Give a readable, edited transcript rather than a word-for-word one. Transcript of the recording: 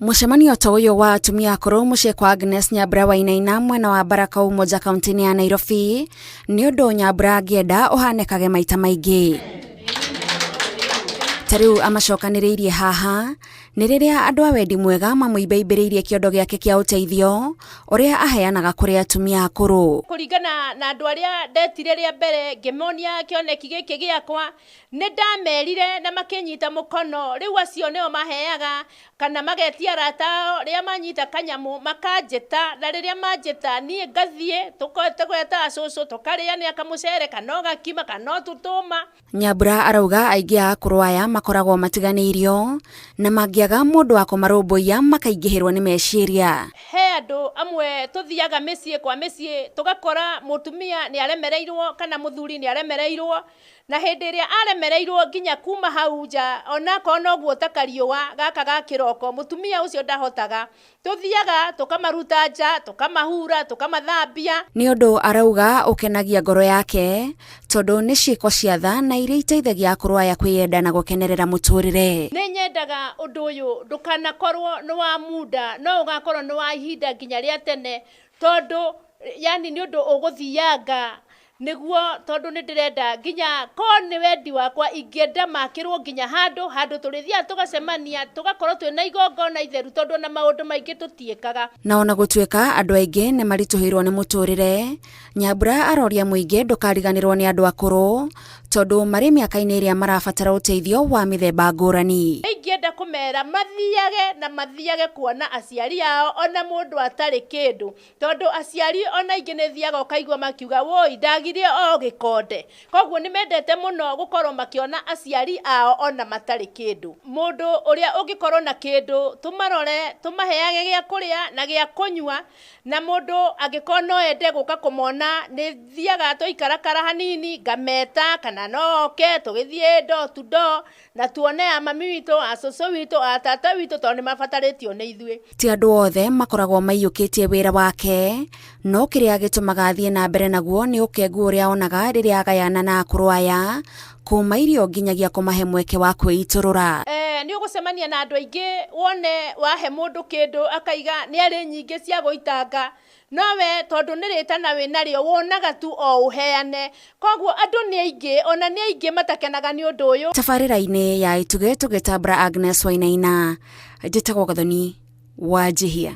Mũcemanio ta ũyũ wa atumia akũrũ mũciĩ kwa Agnes Nyambura Wainaina mwena wa Baraka Umoja kaunti-inĩ ya Nairobi nĩ ũndũ Nyambura angĩenda ũhanĩkage maita maingĩ. Ta rĩu amacokanĩrĩirie haha nĩ rĩrĩa andũ a wendi mwega mamũimbaimbĩrĩirie kĩondo gĩake kĩa ũteithio ũrĩa aheanaga kũrĩ atumia akũrũ. Kũringana na andũ arĩa ndetire rĩa mbere ngĩmonia kĩoneki gĩkĩ gĩakwa, nĩ ndamerire na makĩnyita mũkono. Rĩu acio nĩo maheaga kana magetia arata ao, rĩrĩa manyita kanyamũ makanjĩta, na rĩrĩa manjĩta niĩ ngathiĩ tũgetaga cũcũ tũkarĩanĩra kamũcere kana o gakima kana o tũtũma. Nyambura arauga aingĩ a akũrũ aya makoragwo matiganĩirio na mangĩaga mũndũ wa kũmarũmbũiya makaingĩhĩrwo nĩ meciria. He andũ amwe tũthiaga mĩciĩ kwa mĩciĩ tũgakora mũtumia nĩ aremereirwo kana mũthuri nĩ aremereirwo, na hĩndĩ ĩrĩa aremereirwo nginya kuma hau nja onakorwo no guota kariũa gaka ga kĩroko mũtumia ũcio ndahotaga. Tũthiaga tũkamaruta nja, tũkamahura, tũkamathambia. Nĩ ũndũ arauga ũkenagia ngoro yake tondũ nĩ ciĩko cia tha na iria iteithagia akũrũ aya kwĩyenda na gũkenerera mũtũrĩre. Nĩ nyendaga ũndũ ũyũ ndũkanakorwo nĩ wa muda no ũgakorwo nĩ wa ihinda nginya rĩa tene tondũ yani nĩ ũndũ ũgũthianga nĩguo tondũ nĩ ndĩrenda nginya ko nĩ wendi wakwa ingĩenda makĩrwo nginya handũ handũ tũrĩthiaga tũgacemania tũgakorwo twĩna igongona itheru tondũ ona maũndũ maingĩ tũtiĩkaga. Na ona gũtuĩka andũ aingĩ nĩ maritũhĩirwo nĩ mũtũrĩre, Nyambura aroria mũingĩ ndũkariganĩrwo nĩ andũ akũrũ tondũ marĩ mĩaka-inĩ ĩrĩa marabatara ũteithio wa mĩthemba ngũrani. Ingĩenda kũmera mathiage na mathiage kuona aciari ao ona mũndũ atarĩ kĩndũ tondũ aciari ona aingĩ nĩ thiaga ũkaigua makiuga woi ndagire o gĩkonde, koguo nĩ mendete mũno gũkorwo makĩona aciari ao ona matarĩ kĩndũ. Mũndũ ũrĩa ũngĩkorwo na kĩndũ tũmarore tũmaheage gĩa kũrĩa na gĩa kũnyua, na mũndũ angĩkorwo no ende gũka kũmona nĩ thiaga twaikarakara hanini ngameta kana no oke tũgĩthiĩ door to door na tuone a mami witũ, a cũcũ witũ, a tata witũ tondũ nĩ mabatarĩtio nĩ ithuĩ. Ti andũ othe makoragwo maiyũkĩtie wĩra wake, no kĩrĩa gĩtũmaga athiĩ na mbere naguo nĩ ũkengu ũrĩa onaga rĩrĩa agayana na akũrũ aya, kuma irio nginyagia kũmahe mweke wa kwĩitũrũra. Nĩ ũgũcemania na andũ aingĩ wone wahe mũndũ kĩndũ akaiga nĩ arĩ nyingĩ cia gũitanga, no we tondũ nĩ rĩtana wĩ narĩo wonaga tu o ũheane, koguo andũ nĩ aingĩ ona nĩ aingĩ matakenaga nĩ ũndũ ũyũ. Tabarĩra-inĩ ya Itugĩ tũgĩtambũra Agnes Wainaina, njĩtagwo Gathoni Wanjihia.